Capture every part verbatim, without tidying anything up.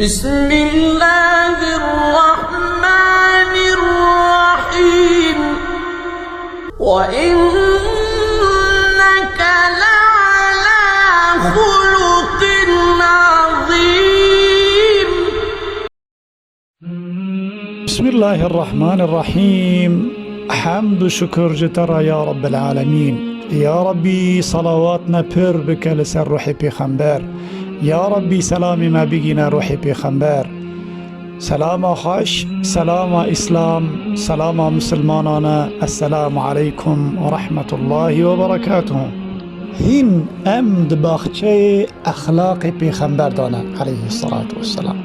بسم الله الرحمن الرحيم. وإنك لعلى خلق عظيم. بسم الله الرحمن الرحيم. Hemd û şukir ji te re ya Rabbel Alemîn. Ya Rabbî, salawat me pir bike li ser ruhê Pêxember. Ya Rabbî, selamê me bigîne ruhê Pêxember. Selama xweş, selama Îslam, selama Misilmanane. Esselamu aleykum ve rahmetullahi ve berekatuhu. Hîn em di baxçeyê exlaqê Pêxember de ne, aleyhisselatu vesselam.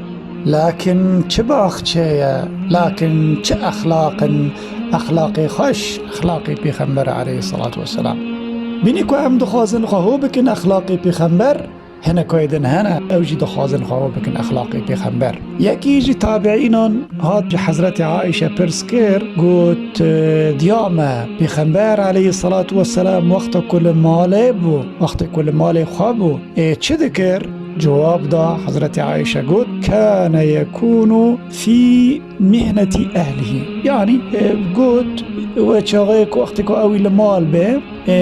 Lakin çi baxçe ye, lakin çi exlaq in, exlaqê xweş, exlaqê Pêxember aleyhisselatu vesselam. Bînî ku em dixwazin xwe hû bikin exlaqê Pêxember, hinek wê din hene, ew jî dixwazin xwe hû bikin exlaqê Pêxember. Yekî ji tabiînan hat ji Hezretê Aîşe pirs kir, got, "Diya me, Pêxember aleyhisselatu vesselam wexta ku li malê bû, wextê ku li malê xwe bû, ê çi dikir?" Cewab da Hezretê Aîşe got, "Kâne yekûnu fî mihneti ehlihî." Yanî, e, got, we çaxê ku wextê ku ew ê li mal be, e,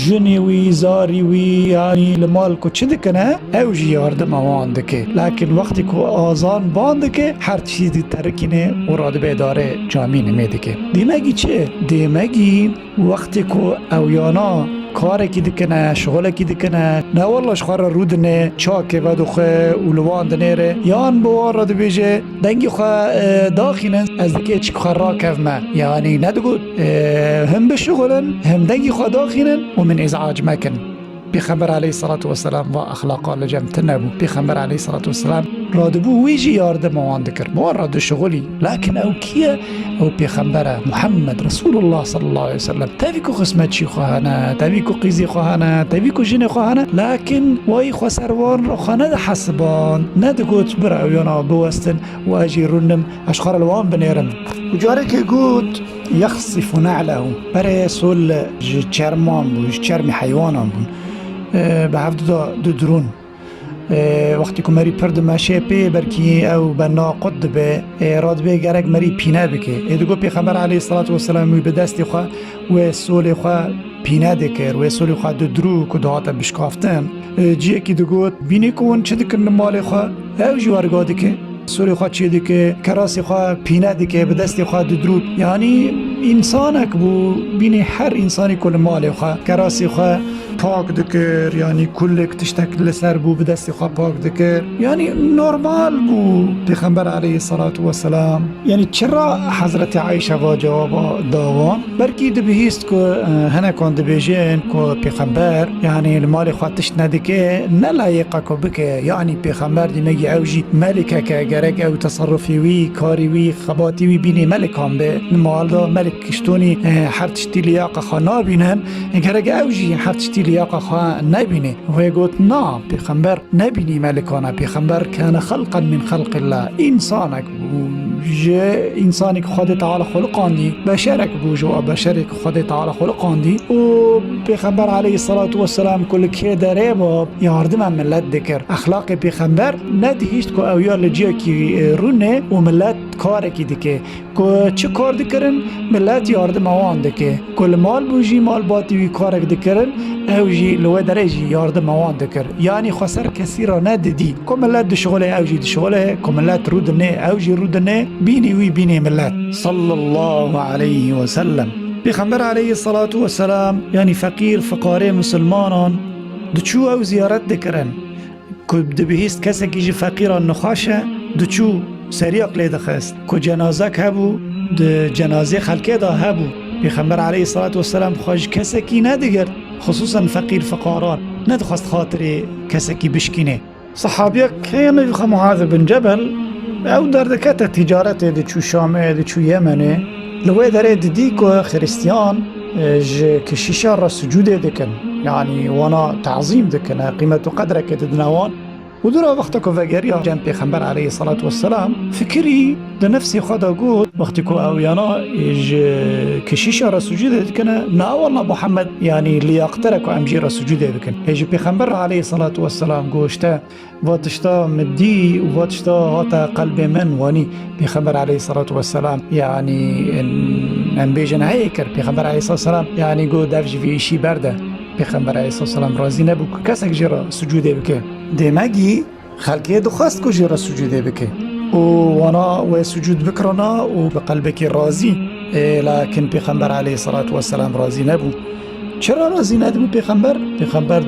jinê wî, zarî wî, yanî li mal ku çi dikine, ew jî yardima wan dike. Lakin wextê ku azan ban dike, her tiştî diterikîne û radibe darê camî nimê dike. Dêmegî çi? Dêmegî Wextê ku ew yana karekî dikine, şixulekî dikine, ne walla ji xwe re rûdine, çakê vedoxe û li wan dinêre, yan bi wan re dibêje, "Dengê xwe, e, daxînin, ez di keçik xwe rakevme." Yanî nedigot, e, "Him bişixulin, him dengê xwe daxînin û min îzac mekin." Pêxember aleyhisselatu vesselam va exlaqa li cem tune bû. Pêxember aleyhisselatu vesselam radibû wî jî yardima wan dikir. Bi wan re dişixulî. Lakin ew kî ye? Ew Pêxember e. Muhammed Resulullah sallallahu aleyhi ve sellem. Tevî ku xizmetçî xwe hene, tevî ku qîzê xwe hene, tevî ku jinê xwe hene. Lakin wayî xwe ser wan re xwe nedihesiban. Nedigot, "Bira ew yana biwestin û ez jî rûnim, ez xwe re li wan binêrim." Û carekê got, "Yexsifu ne'lehu." Berê sol ji çerman bû, ji çermê heywanan bûn. E, bi hev dida didirûn. E, wextî ku merî pir dimeşe pê, belkî ew bena qut dibe, e, radibê gerek merî pîne bike. Ê digot Pêxember aleyhisselatu vesselam wî bi destê xwe wê solê xwe pîne dikir, wê solê xwe didirû ku dihate bişkaftin. E, ciyekî digot, "Bînî ku hûn çi dikin li malê xwe, ew jî werga dike." Sorê xwe çê dike, kerasê xwe pîne dike, bi destê xwe didirû. Yanî însanek bû, bînî her însanî ku li malê xwe kerasê xwe pak dikir, yanî kulek tiştek li ser bû, bi destê xwe pak dikir. Yanî normal bû Pêxember aleyhisselatu vesselam. Yanî çira Hezretî Ayşe va cewaba da wan? Belkî dibihîst ku, e, hinekan dibêjin ku Pêxember, yanî li malê xwe tişt nedike, ne layêq e ku bike. Yanî Pêxember dîmegî ew jî melikek e, gerek ew teserrufê wî, karê wî, xebatê wî bînê melikan be. Li mal de melik kiştonî, e, her tiştî liyaqa xwe nabînin, gerek ew jî her tiştî liyaqa xwe nebîne. Wê got, na, Pêxember nebînî melikana. Pêxember kâne xelqen min xelqillah. Însanek bû. Ji însanê ku Xwedê Teala xuliqandî, beşerek bû ji wa beşerê ku Xwedê Teala xuliqandî. Û Pêxember aleyhisselatu vesselam ku li kê derê bû, yardima millet dikir. Exlaqê Pêxember nedihîşt ku ew ya li ciyekî, e, rûne û millet karekî dike. Ku çi kar dikirin, millet yardima wan dike. Ku li mal bû jî malbatî wî karek dikirin, ew jî li wê derê jî yardima wan dikir. Yanî xwe ser kesî re nedidî. Ku millet dişixule, ew jî dişixule, ku millet rûdine, ew jî rûdine, bînî wî bînî millet. Sallallahu aleyhi ve sellem. Pêxember aleyhisselatu vesselam, yanî feqîr, fiqarê misilmanan diçû ew ziyaret dikirin. Ku dibihîst kesekî ji feqîran nexweş e, diçû seriyak lê dixist. Ku cenazek hebû, di cenazê xelkê de hebû. Pêxember aleyhisselatu vesselam xwe ji kesekî nedigirt, xisûsen feqîr fiqaran. Nedixwest xatirê kesekî bişkîne. Sehabiyek heye navê xwe Muaz bin Cebel, ew derdikete tîcaretê, diçû Şamê, diçû Yemenê. Li wê derê didî ku Xiristiyan, e, ji kişîşa re sucûdê dikin. Yanî wana tazîm dikine, qîmet û qedrekê didine wan. Û dûra wexta ku vegeriya cem Pêxember aleyhissalatu vesselam, fikirî di nefsê xwe de got, wextê ku ew yana ji keşîşa re sucûdê dikine, na wela Muhammed, yanî liyaqtir e ku em jê re sucûdê bikin. Ê ji Pêxember re aleyhissalatu vesselam goşte, va tişta min dî û va tişta hate qelbê min, wanî Pêxember aleyhissalatu vesselam, yanî em bêjin heyê kir, Pêxember aleyhissalatu vesselam, yanî got, dev ji vî îşî berde. Pêxember aleyhissalatu vesselam razî nebû ku kesek jê re sucûdê bike. Demegî xelkê dixwest ku jê re sucûdê bike. Û wana wê sucûd bikirana û bi qelbekî razî. Ê, lakin Pêxember aleyhissalatu vesselam razî nebû. Çira razî nedibû Pêxember? Pêxember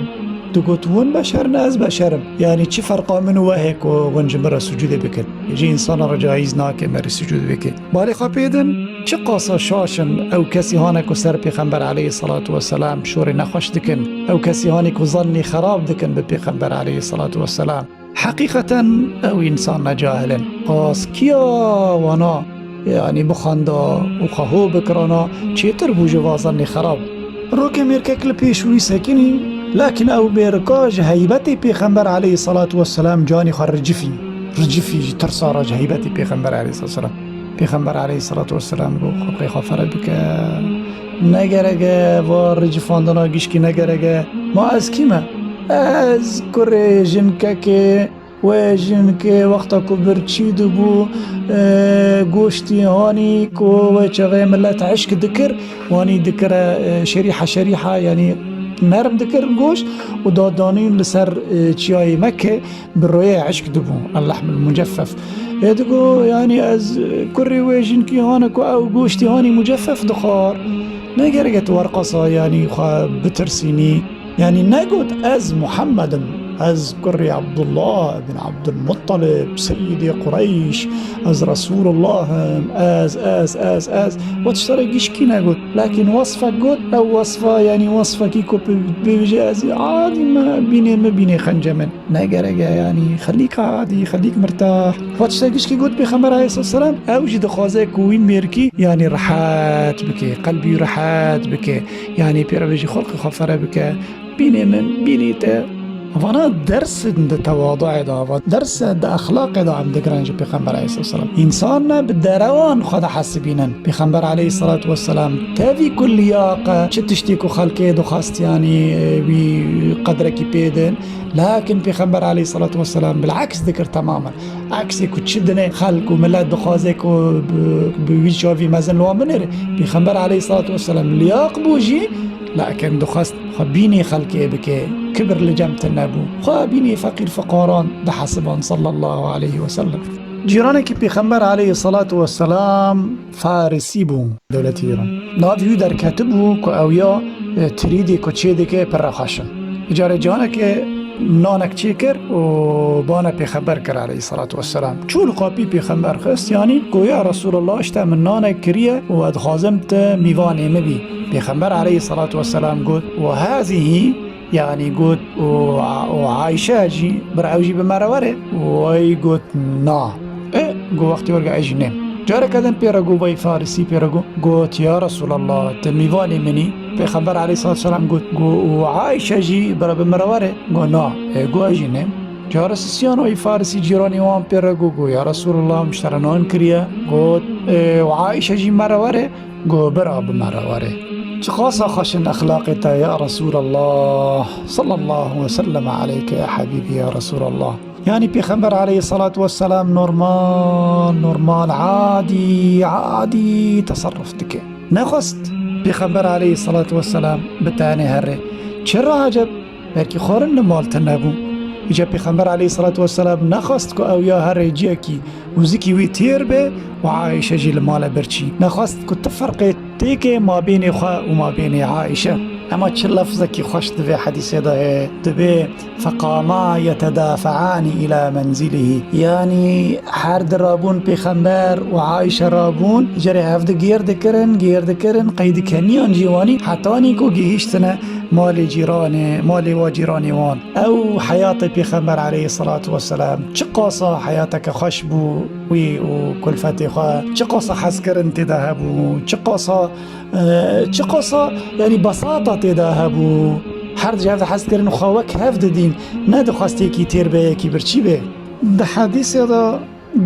digot, hûn beşer in, ez beşer im. Yanî çi ferqa min û we heye ku hûn ji min re sucûdê bikin? Ji însana re caîz nake merî sucûd bike. Balê xwe pê din, çi qasa şaş in ew kesî hane ku ser Pêxember aleyhissalatu vesselam şorê nexweş dikin, ew kesî hanî ku zannî xerab dikin bi Pêxember aleyhissalatu vesselam. Heqîqeten ew însan ne cahil in. Qas kiya wana, yanî bixwenda û xwe hû bikirana, çêtir bû ji va zannî xerab. Rokê mêrkek li pêş wî sekinî, lakin ew mêrika ji heybetê Pêxember aleyhissalatu vesselam canî xwe ricifî. Ricifî ji tirsa re ji heybetê Pêxember aleyhissalatu vesselam. Pêxember aleyhissalatu vesselam got, xelkê xwe fere bike. Ne gerek e va ricifandina gişkî ne gerek e. Ma ez kî me? Ez kurê jinkekê, wê jinkê wexta ku birçî dibû, e, goştî hanî ku wê çaxê milet eşk dikir, wanî dikire, e, şerîha şerîha, yanî nerm dikir goşt û dadanîn li ser, e, çiyayê Mekke. Bi royê eşk dibû, el-lehmul muceffef. Ê digo, yanî ez, e, kurê wê jinkî hane ku ew goştî hanî muceffef dixwar. Ne gerek e tu werqasa, yanî xwe bitirsînî. Yanî negot, ez Muhammed im, ez kurê Abdullah bin Abdulmuttalib, seyidê Qureyş, ez Resulullah im, ez, ez, ez, ez. We tişta re gişkî negot. Lakin wesfek got, ew wesfa, yanî wesfekî ku pê, pê bêje ez adî me, bînê me, bînê xence min. Ne gerek e, yanî xelîka adî, xelîk mirtah. Va tiştek gişkî got Pêxember aleyhisselam, ew jî dixwaze ku wî mêrkî, yanî rehet bike, qelbî rehet bike, yanî pê re bêjî xelqê xwe fere bike, bînê min, bînê te. Vana dersin di tewaduê de, va derse di exlaqê de em digirin ji Pêxember aleyhisselam. Însan ne bi derewan xwe dihesibînin. Pêxember aleyhissalatu vesselam tevî ku liyaq e, çi tiştî ku xelkê dixwest, yanî wî qedrekî pê din. Lakin Pêxember aleyhissalatu vesselam bil'eks dikir temamen. Eksê ku çi dinê xelk û milet dixwaze ku bi, bi wî çavî mezin li wan binêre. Pêxember aleyhissalatu vesselam liyaq bû jî, lakin dixwest xwe bînê xelkê bike. Kibir li cem te nebû. Xwe bînê feqîr fiqaran dihesiban sallallahu aleyhi ve sellem. Cîranekî Pêxember aleyhissalatu vesselam Farisî bû, dewletî Îran. Navê wî derketibû ku ew ya, e, tirîdê ku çê dike pir xweş in. Carê canekê nanek çêkir û bana Pêxember kir aleyhissalatu vesselam. Çû li xapî Pêxember xist, yanî got, ya Resulallah, işte min nanek kiriye û ez dixwazim tu mîvanê min bî. Pêxember aleyhissalatu vesselam got, ve hazihî, yanî got, û, û Ayşe jî, bira ew jî bi me re were. Wê got, na. E, got, wextê werge ez jî nêm. Careke din pê re got, vay Farisî pê re got, got, ya Resulallah, tu mîvanê min î? Pêxember aleyhissalatu vesselam got, got, û Ayşe jî bira bi me re were? Got, na. E, got, ez jî nêm. Cara sisiyan wê Farisî cîranê wan pê re got, got, ya Resulallah, min ji te re nan kiriye. Got, e, û Ayşe jî me re were? Got, bira bi me re were. Çiqasa xweş in exlaqê te ya Resulallah. Sallallahu ve sellem aleyke ya habîbî ya Resulallah. Yanî Pêxember aleyhissalatu vesselam normal, normal, adî, adî teserruf dike. Nexwest Pêxember aleyhissalatu vesselam bi tenê here. Çira eceb? Belkî xwarin li mal tune bû. Îca Pêxember aleyhissalatu vesselam nexwest ku ew ya here ciyekî û zikî wî têr be û Ayşe jî li male birçî. Nexwest ku tu ferqê têke mabênê xwe û mabênê Ayşe. Ema çi lefzekî xweş di vê hedîsê de heye, dibê, "Feqama yetedafeani ila menzilihî." Yanî her di rabûn Pêxember û Ayşe rabûn, carê hevdi gêr dikirin, gêr dikirin, qeydî keniyan jî wanî, hetanî ku gihîştine malê cîranê, malê wa cîranê wan. Ew heyatê Pêxember aleyhissalatu vesselam çiqasa heyateke xweş bû wî û kulfetê xwe, çiqasa hezkirin tê de hebû, çiqasa, e, çiqasa, yanî besata tê de hebû. Her di hev de hez dikirin û xwe wek hev didîn, ne dixwest yekî têr be, yekî birçî be. Di hedîsê de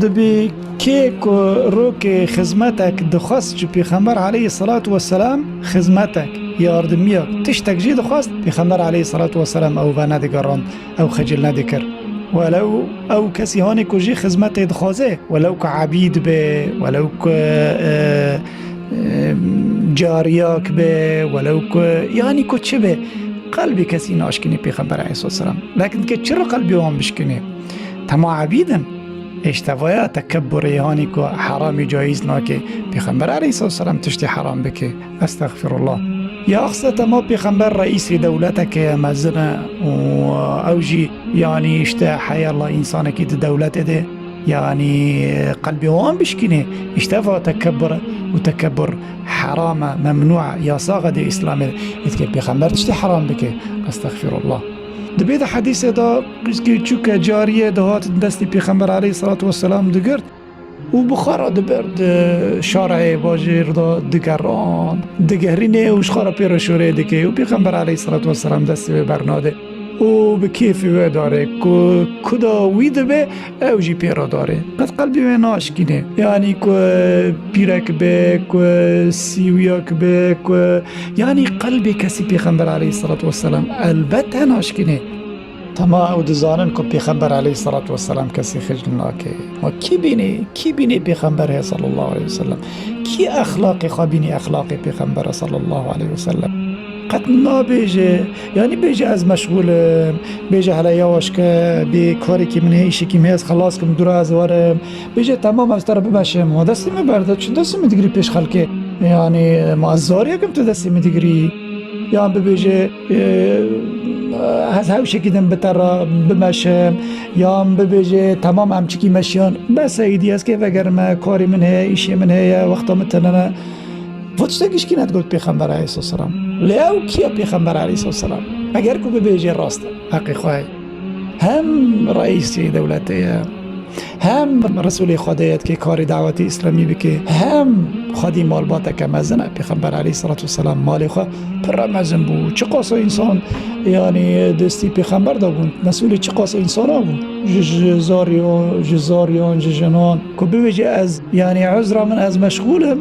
dibî kê ku rokê xizmetek dixwest ji Pêxember aleyhisselatu vesselam, xizmetek, yardimiyek, tiştek jî dixwest, Pêxember aleyhisselatu vesselam ew venedigerand, ew xicil nedikir. Welew ew kesî hanê ku jî xizmetê dixwaze, welew ku ebîd be, welew ku, e, e, cariyak be, welew ku, yanî ku çi be, qelbê kesî naşkinê Pêxember aleyhisselatu vesselam. Lakin ke çi re qelbê wan bişkinê? Tema ebîd in. Îşte vaya tekebburê hanî ku heramî cayîz nake. Pêxember aleyhisselatu vesselam tiştê heram bike. Estexfirullah. Ya xse tema pêxember reîsê dewleteke ye mezin e û ew jî, yanî, îşte, heyallah, însanekî di dewletê de, yanî, qelbê wan bişkînê. Îşte va tekebbur û tekebbur heram e, memnû e, yasax e di Îslamê de. Êdikê pêxember tiştê heram bike. Estexfirullah. Dibê di hedîsê de, çûke cariyê dihat destê pêxember aleyhisselatu vesselam digirt, û bi xwe re dibir di şareyê bajêr de digeran, digerînê û ji xwe re pê re şorê dike û Pêxember aleyhisselatu vesselam destê wê bernade û bi kêfê wê dare ku kuda wî dibe ew jî pê re dare. Qet qelbê wê naşkîne. Yanî ku pîrek be, ku sîwiyek be, ku, yanî qelbê kesî Pêxember aleyhisselatu vesselam elbet naşkîne. Tema ew dizanin ku Pêxember aleyhisselatu vesselam kesî xicl nake. Ma kî bînî, kî bînî Pêxember heye sallallahu aleyhi ve sellem? Kî exlaqê xwe bînî exlaqê Pêxember e sallallahu aleyhi ve sellem? Qet nabêje, yanî bêje ez meşgûl im, bêje hele yawaş ke bê karekî min heye, îşekî min heye, ez xelas kim dûra ez werim. Bêje temam ez te re bimeşim. Ma destê min berde, çi destê min digirî pêş xelkê? Yanî ma ez zariyek im tu destê min digirî? Yan bibêje, e, ez hewşekî din bi te re bimeşim, yan bibêje, temam em çikî meşiyan, bes e, îdî ez kê vegerime, karê min heye, îşê min heye, wexta min tune ne. Va tiştek gişkî nedigot Pêxember aleyhisselam. Lê ew kî ye Pêxember aleyhisselam? Eger ku bibêje rast e, heqê xwe ye. Hem reîsê dewletê ye, hem Resûlê Xwedê ye dikê karê dawetê îslamî bike, hem xwedî malbateke mezin e. Pêxember aleyhisselatu vesselam malê xwe pir e mezin bû. Çiqasa însan, yanî, destî pêxember de bûn. Mesûlê çiqasa însana bû. Ji, ji zariyan, ji zariyan, ji jinan. Ku bibêje ez, yanî, uzra min, ez meşgûl im.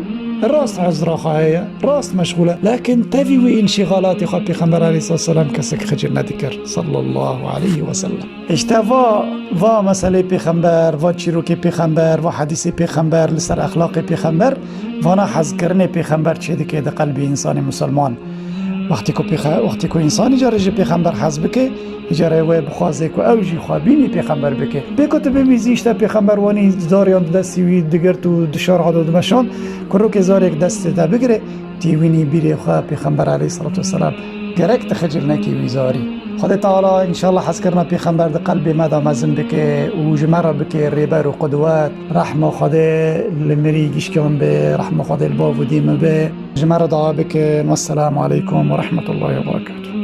Rast uzra xwe heye. Rast meşgûl e. Lakin tevî wê înşîxalatê xwe Pêxember aleyhisselatu vesselam kesek xicil nedikir. Sallallahu aleyhi ve sellem. Îşte va, va meselê pêxember, va çîrokê pêxember, va hedîsê pêxember, li ser exlaqê pêxember, vana hezkirinê pêxember çêdike di qelbê însanê musulman. Wextê ku pêxe-, wextê ku însanî carê ji pêxember hez bike, îcarê wê bixwaze ku ew jî xwe bînî pêxember bike. Bê ku tu bimîzî, îşte pêxember wanî zariyan di destî wî digirt û di şar hado dimeşand, ku rokê zarek destê te bigire, têwînî bîrê xwe Pêxember aleyhisselatu vesselam. Gerek tu xicil nekî wî zarî. Xwedê Teala înşallah hezkirina Pêxember di qelbê me de mezin bike û ji me re bike rêber û qudwet. Rehma Xwedê li mirî gişkan be, rehma Xwedê li bav û dê me be. Ji me re dua bikin. Wesselamu aleykum ve rahmetullahi ve berekatuhu.